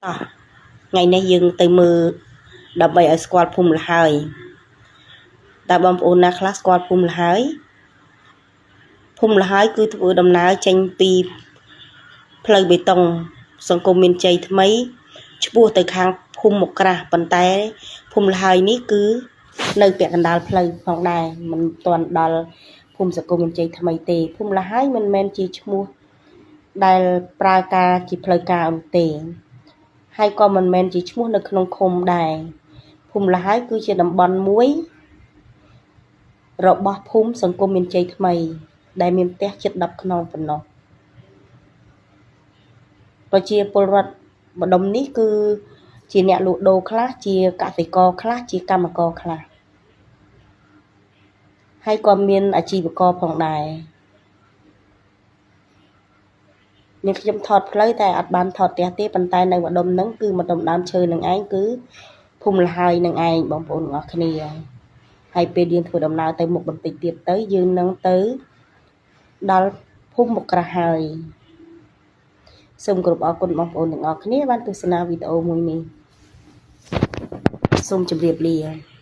អោះថ្ងៃនេះយើងទៅមើលដើម្បីឲ្យស្គាល់ភូមិលហើយតើបងប្អូនណាខ្លះស្គាល់ភូមិលហើយភូមិលហើយគឺធ្វើដំណើរចេញពីផ្លូវបេតុងសង្គមមានជ័យថ្មីឆ្ពោះទៅខាងភូមិមកក្រាស់ប៉ុន្តែភូមិលហើយនេះគឺនៅពាក់កណ្ដាលផ្លូវផងដែរមិនទាន់ដល់ភូមិសង្គមមានជ័យថ្មីទេភូមិលហើយមិនមែនជាឈ្មោះដែលប្រើការជាផ្លូវការនោះទេហើយក៏មិនមែនជាឈ្មោះនៅក្នុងឃុំដែរភូមិលហើយគឺជាតំបន់មួយរបស់ភូមិសង្គមមានជ័យថ្មីដែលមានផ្ទះជិត10ខ្នងប៉ុណ្ណោះប្រជាពលរដ្ឋម្ដុំនេះគឺជាអ្នកលក់ដូរខ្លះជាកសិករខ្លះជាកម្មករខ្លះហើយក៏មានអាជីវករផងដែរនេះខ្ញុំថតផ្លូវតែអត់បានថតផ្ទះទេប៉ុន្តែនៅម្ដុំហ្នឹងគឺម្ដុំដើមឈើនឹងឯងគឺភូមិលហើយនឹងឯងបងប្អូនទាំងអស់គ្នាហើយពេលយើងធ្វើដំណើរទៅមុខបន្តិចទៀតទៅយើងនឹងទៅដល់ភូមិមកក្រាស់ហើយសូមគោរពអរគុណបងប្អូនទាំងអស់គ្នាបានទស្សនាវីដេអូមួយនេះសូមជម្រាបលា។